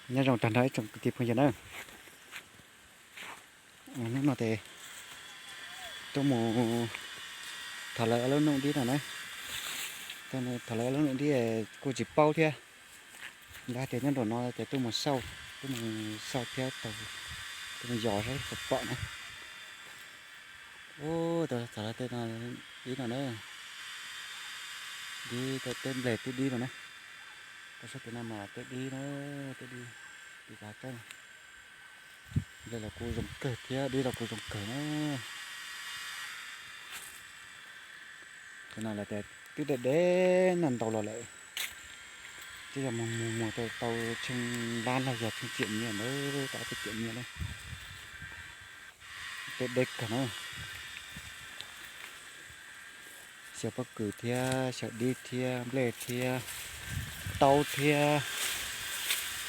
Nyob zoo tag nrho ib tsoom kwv tij phooj ywg na. Hnub no ces tuaj mus thov lawv ob lub nooj dib no na. Thov lawv ob lub nooj dib kuj tsis paub thiab. Lawv hais tias nyob nraum no ces tuaj mus xauj, tuaj mus xauj thiab, tuaj mus yos saib puas pom na. Ub, tau txog lawv tej no, dib no na. Dib, teb nplej twb dib no na. Tau sab tim no mas twb dib na, twb dib, dib kav tsaub. Nplej los kuj zoo kawg thiab dib los kuj zoo kawg na. Cov no lawv tias twb deb deb no ntau los lawm. Twb yog mus mus mus tau tsheej lab los yog tsheej ciam nyiaj ntawd, tau ob peb ciam nyiaj na. Twb deb kawg na. Xyaw pob kws thiab, xyaw dib thiab, nplej thiab, taub thiab.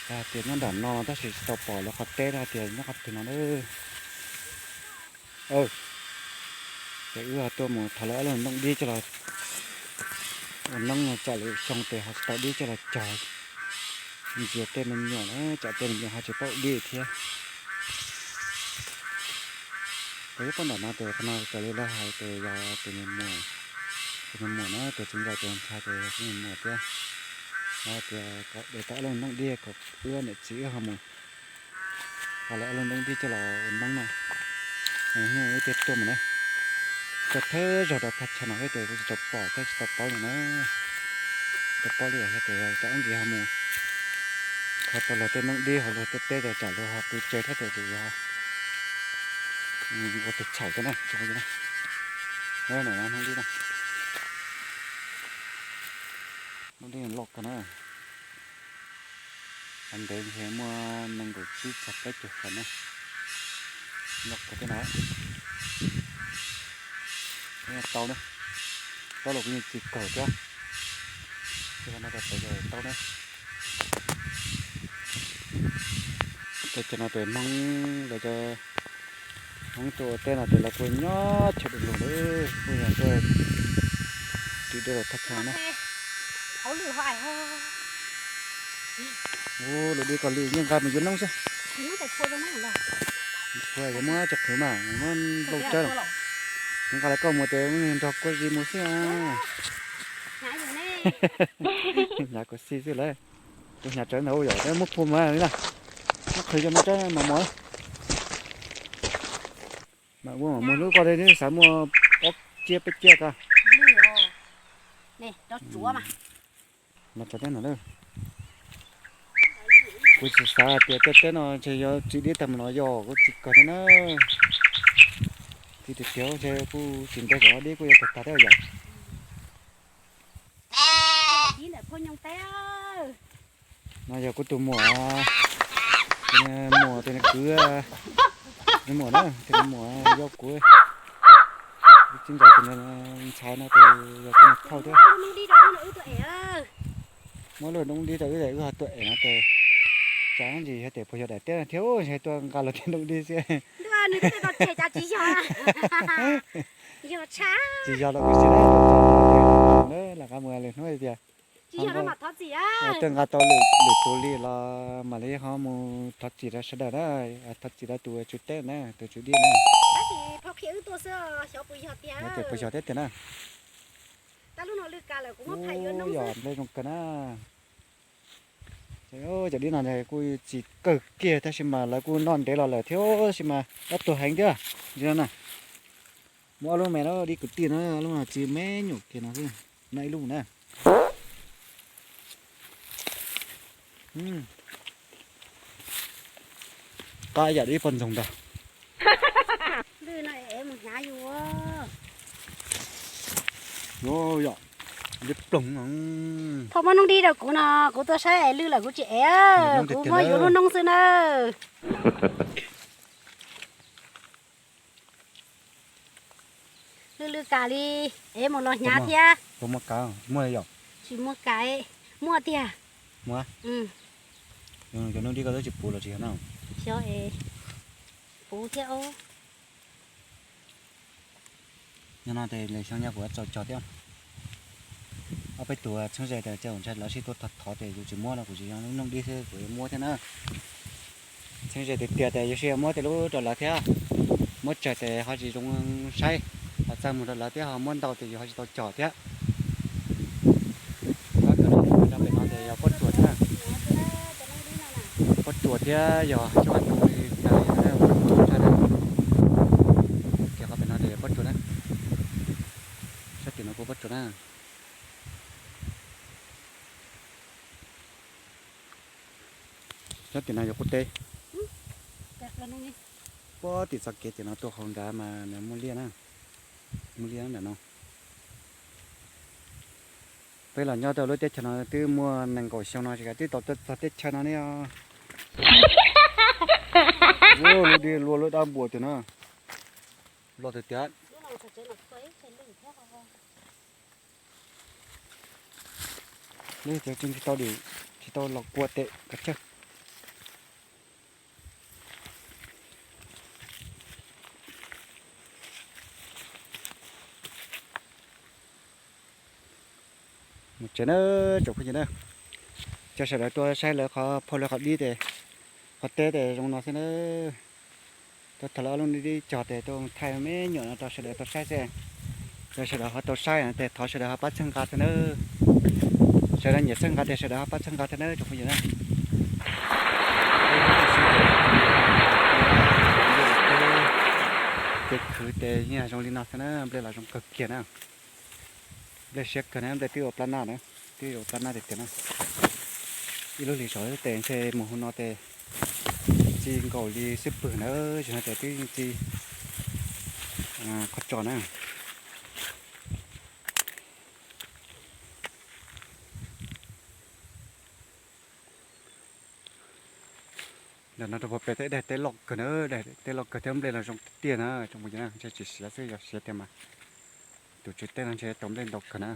Hais tias nyob nram no tab sis tsis tau pom lawv qhov teb, hais tias nyob qhov twg no na. Ces wb ho tuaj mus thov lawv ob lub nooj dib coj los, ua noob no tsam lwm xyoo ces ho tsis tau dib coj los cog ntxias tej me nyuam na, tsam tej me nyuam ho tsis paub ua dib thiab. Ces ib pab nram no ces qhov no raws li lawv hais ces yog tus me muam, tus me muam na, tus txiv ntxawm tus ntxhais ces yog tus me muam thiab. Lawv tias kom de tau ob lub nooj dib kom wb niam txiv wb ho mus, kom lawv ob lub nooj dib coj los ua noob no. Wb thiaj tuaj mus na. Tuaj thawj zaug rau thaj chaw no thiab ces kuv tsis tau pom thiab tsis tau paub li na. Tsis tau paub li os, yog tias cov ib ntsis ho mus kho tau luag tej nooj dib hauv luag tej teb ces tsam luag ho pw tsev thiab ces yuav ua tus txhaum thiab na. Nooj dib no, nooj dib loj kawg na. Qhov ntev ntshe muaj nees nkaum tsib txog plaub caug qhov na. Loj kawg thiab na. Tau na. Tau los kuj yeej tsis kawg thiab. Tsis no tau na. Tej cov no ces Hmoob, lawv cov Hmoob tuaj ua teb no ces lawv kuj nyob chaw dub lug lawm, kuj yog tuaj ris dej los thaj chaw na. Ub, lub dib koj li yeej nqa mus yuav noob xwb. Yuav muab cov qhwv mas muab nplooj tsawb los, nqa lawv koj mus ces nrog kuv zi mus xwb. Hnyav kuv xi xwb lawm. Kuv hnyav tsawv ntawd yom, muab phu mas li na. Muab qhwv cov no tsawb mas mos. Mas ua mas muag lub koj li, nws xav muaj ob ciab peb ciab ko. Mas txog teb no lawm. Kuv tsis xav hais tias tej teb no ntshe yuav tsis dib tag mus no yog kuv tsis kawg thiab na. Tsis tiag tiag ntshe kuj tsis ntev kom dib kuj yuav tag tag thiab yom. No yog kuv tus muam, tus muam tus kwv, tus muam na, tus muam yau kuv, txiv ntxawm tus ntxhais no ces yog tus niam phauj thiab. Muab lub noob dib rau wb, wb ho tuaj ev no ces tsam ntsis yog tias puas yog daim teb no thiab, ntshe tuaj nqa los tej noob dib xwb. Tsis yog los kuv xav lawm qab mus lwm hnub tias tuaj nqa tau lwm tus li los mam li ho mus thov txim rau sawv daws na, thov txim rau tus tswv teb na, tus tswv dib na. Yog tias puas yog thiab tiag na. Ub, yog nplej zoo kawg na. Cov dib no kuj txi kawg kiag tab sis mas lawv kuj noj ntev los lawm thiab tab sis mas ob tug heev thiab. Ntsis no na, muaj ob lub me no dib kwv tij na, ob lub no txiv me nyuam kiag no xwb, no ib lub na. Qab yam dib poj ntxoog ntag. Yuav yom, dib ploog no. Thaum muab noob dib rau kuv no, kuv tuaj saib es lwj lawm kuv tsis ev, kuv muab yuav lub noob xwb na. Lwj lwj kam li, ev mus los hnyav thiab. Tsis muaj kam, muaj tiag. Cov noob dib koj twb tsis puv los tsis yog na. Xyov es puv thiab os. Nyob no ces lwm xyoo nyob kuv txaus cog thiab. Ob peb tug txheeb ze tes cas ntshai lawv sib tuaj thov thov tes yus tsis muab no kuv tsis zoo noog dib xwb kuv yuav muab thiab na. Txheeb ze tiag tiag tes yus sib yuav muab tej lub rau lawv thiab. Muab tsawg tes ho tsis zoo saib, ho txaj muag rau lawv thiab ho muab ntau tes yus ho tsis tau cog thiab. Ob kawm no mus rau pem no tes yog pob tsuas thiab na. Pob tsuas thiab yog coj tus li tas li na, pob tsuas tshaj na. Kiag qhov pem no tes yog pob tsuas na. Sab tim no kuj pob tsuas na. Sab tim no yog qub teb. Puag tim txoj kev tim no tuaj hauv nrad mas nws muaj liaj na, muaj liaj nram no. Peb los nyob rau lub teb chaws no twb muaj nees nkaum xyoo no tsis kav twb tau tuaj txog teb chaws no ne. Lub dib lua lub dab npua tim no loj tiag tiag. Lub tsev tsis tau dim, tsis tau los kua tes kav tsawg. Mus tsev na, tsoom phooj ywg na, coj sawv daws tuaj saib lawv qhov phau lawv qhov dib tes, qhov teb tes zoo no xwb na. Tuaj thov lawv ob lub dib cog tes tuaj thaij me nyuam no rau sawv daws tau saib xwb. Yog sawv daws ho tau saib no tes thov sawv daws ho pab txhawb nqa thiab na. Sawv daws nyiam txhawb nqa tes sawv daws ho pab txhawb nqa thiab na tsoom phooj ywg na. Ces khwv tes yeej zoo li no xwb na, nplej los zoo kawg kiag na. Nplej siab kawg na, nplej twb ua plab naj na, twb ua plab naj tiag tiag na. Ib lub hlis saum tes ntshe mus hauv no tes txi nkaus li xwb pwg na, tsis no tes twb txi qhov tsos na. Ntawm no rau puag pem teb daim teb loj kawg na, daim teb loj kawg thiab nplej los zoo tiag tiag na tsoom phooj ywg na, ntshe tsis siav xwb, yog siav tiag mas tus tswv teb no ntshe tau nplej ntau kawg na.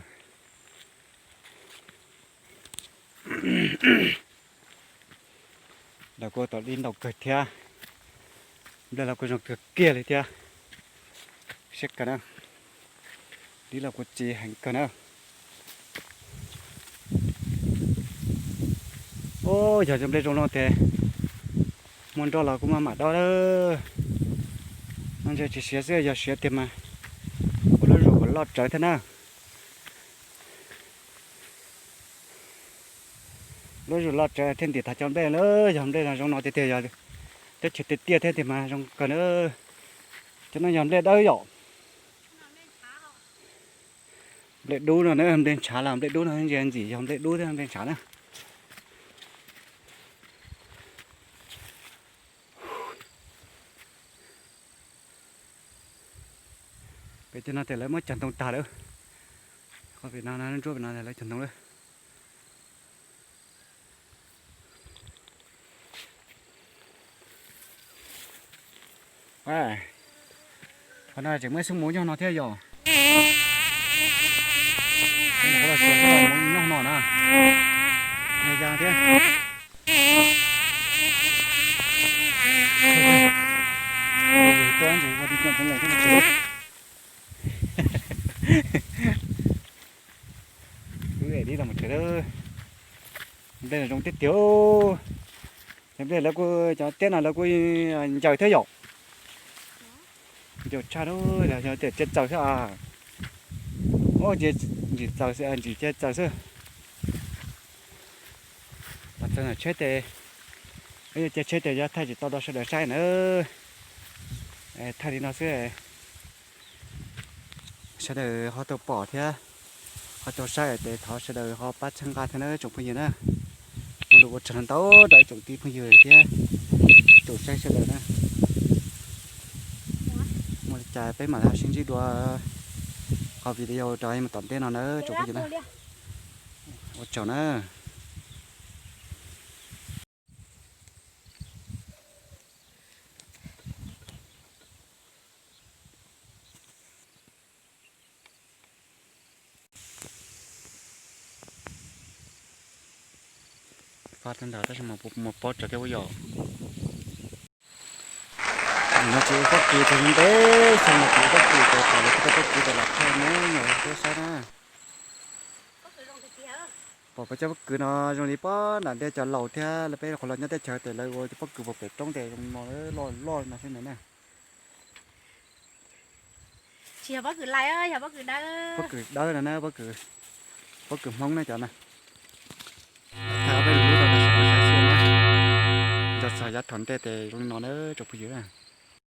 Los kuj tau dib ntau kawg thiab, nplej los kuj zoo kawg kiag li thiab. Siab kawg na, dib los kuj txi heev kawg na. Ub, yog cov nplej zoo no tes muaj nroj los kuj maj mam dob lawm. No ntshe tsis siav xwb, yog siav tiag mas ua lub zus kom loj tsawv thiab na. Lub zus loj tsawv thiaj ntim tag cov nplej na, yog nplej no zoo no tiag tiag yog teb chaws tiaj tiaj thiab tiag mas zoo kawg na. Cov no yog nplej dawb yom. Nplej dub no na, nplej ntshav los nplej dub no ntsia ntxim yog nplej dub thiab nplej ntshav na. Pem tej no tes lawv muab cog ntoo tag lawm. Qhov pem no, ntsuab pem no lawv cog ntoo lawm. Qhov no tseem muaj xub mus nyob no thiab yom. Nyob no na, ya thiab. Wb es dib los mus tsev lawm. Nplej los zoo tiag tiag. Cov nplej lawv kuj, cov teb no lawv kuj ncaws thiab yom. Ncaws tshaj lawm, yog tias cia txaws xwb. Ub, ntsim txaws xwb, ntsim cia txaws xwb. Txaws tsheb tes, cia tsheb tes yog thaij tsis tau rau sawv daws saib na. Thaij li no xwb. Sawv daws ho tau pom thiab ho tau saib ces thov sawv daws ho pab txhawb nqa thiab na tsoom phooj ywg na. Muaj lus ua tsaug ntau rau ib tsoom tij phooj ywg thiab tsoom saib sawv daws na. Muaj li cas peb mam li ho sib ntsib dua qhov video rau mus tom ntej no na tsoom phooj ywg na. Ua tsaug na. Faj tag nrho tab sis mas puas muaj pob tsuas thiab ua yom. No tsis ua pob kws tag ntev xyoo no tsis ua pob kws ces kom lawv tsis tau pob kws ces los thaij me nyuam rau saib na. Pom peb cov pob kws no zoo li pob nram ntej cov laus thiab lawv peb qhov los nyob teb chaws tes lawv ua cov pob kws puag pem roob tes zoo no loj loj no xwb na. Tsis yog pob kws lais, yog pob kws dawb. Pob kws dawb no na, pob kws, pob kws Hmoob na cov na. Thaij ob peb lub rau sawv daws saib xwb na. Nco txog yav thaum ntej tes zoo li no na tsoom phooj ywg.